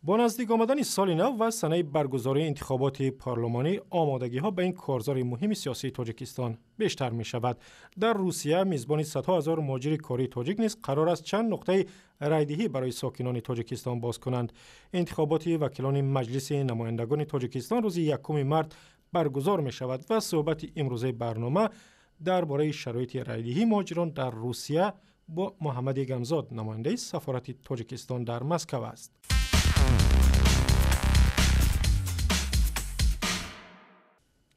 Бо наздик омадани соли нав ва санаи баргузории интихоботи парлумонӣ, омодагиҳо ба ин корзори муҳими сиёсии Тоҷикистон бештар мешавад. Дар Русия, мизбони садҳо ҳазор муҳоҷири кории тоҷик, низ қарор аст чанд нуқтаи райдиҳӣ барои сокинони Тоҷикистон боз кунанд. Интихоботи вакилони Маҷлиси намояндагони Тоҷикистон рӯзи 1 март баргузор мешавад ва суҳбати имрӯзаи барнома дар бораи шароити райдиҳии муҳоҷирон дар Русия бо Муҳаммади Гамзод, намояндаи сафорати Тоҷикистон дар Москав аст.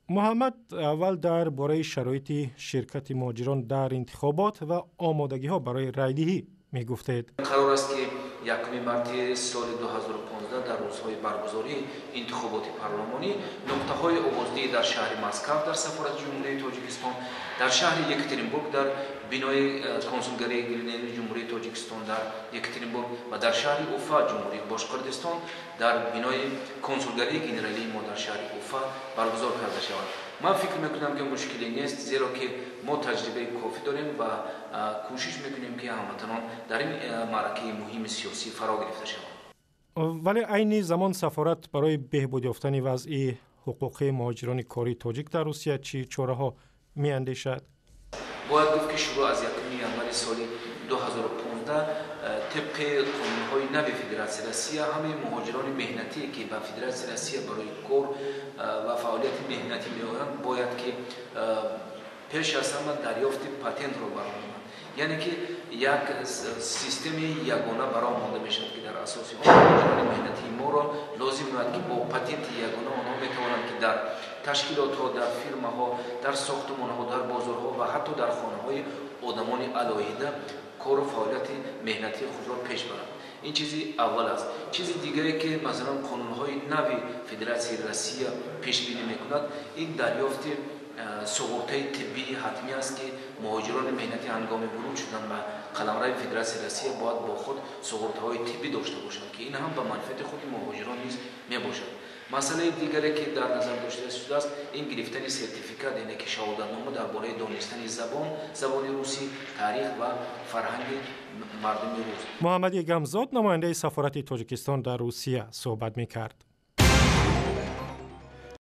Муҳаммад, аввал дар бораи шароити ширкати муҳоҷирон дар интихобот ва омодагиҳо барои райдиҳӣ мегуфтед. Қарор аст, ки 1 марти соли 2015 дар рӯзҳои баргузории интихоботи парлумонӣ нуқтаҳои овоздиҳӣ дар шаҳри Москав дар сафорати Ҷумҳурии Тоҷикистон, дар шаҳри Екатеринбург дар бинои консулгарии генералии Ҷумҳурии Тоҷикистон дар Екатеринбург ва дар шаҳри Уфа, Ҷумҳурии Бошқирдистон, дар бинои консулгарии генералии мо дар шаҳри Уфа баргузор карда шавад. Ман фикр мекунам, ки мушкиле нест, зеро ки мо таҷрибаи кофӣ дорем ва кӯшиш мекунем, ки ҳамватанон дар ин маъракаи муҳими сиёсӣ фаро гирифта шаванд. Вале айни замон сафорат барои беҳбуд ёфтани вазъи ҳуқуқии муҳоҷирони кории тоҷик дар Русия чӣ чораҳо меандешад? Бояд гуфт, ки шурӯъ аз 1 январи соли 2015 тибқи қонунҳои нави Федератсияи Россия ҳамаи муҳоҷирони меҳнатие, ки ба Федератсияи Россия барои кор ва фаъолияти меҳнатӣ меоянд, бояд ки пеш аз ҳама дарёфти патентро бароҳ монанд, яъне ки як системаи ягона бароҳ монда мешавад, ки дар асоси он муҳоҷирони меҳнатии моро лозим меояд, ки бо патенти ягона онҳо метавонанд, ки дар ташкилотҳо, дар фирмаҳо, дар сохтумонҳо, дар бозорҳо ва ҳатто дар хонаҳои одамони алоҳида кору фаъолияти меҳнатии худро пеш баранд. Ин чизи аввал аст. Чизи дигаре, ки масалан қонунҳои нави Федератсияи Россия пешбинӣ мекунад, ин дарёфти суғуртаи тиббии ҳатмӣ аст, ки муҳоҷирони меҳнатӣ ҳангоми вуруд шудан ба қаламрави Федератсияи Россия бояд бо худ суғуртаҳои тиббӣ дошта бошанд, ки ин ҳам ба манфиати худи муҳоҷирон низ мебошад. Масъалаи дигаре, ки дар назар дошта шудааст, ин гирифтани сертификат, яъне ки шаҳодатнома дар бораи донистани забон, забони русӣ, таърих ва фарҳанги мардуми рус. Муҳаммади Гамзод, намояндаи сафорати Тоҷикистон дар Русия, суҳбат мекард.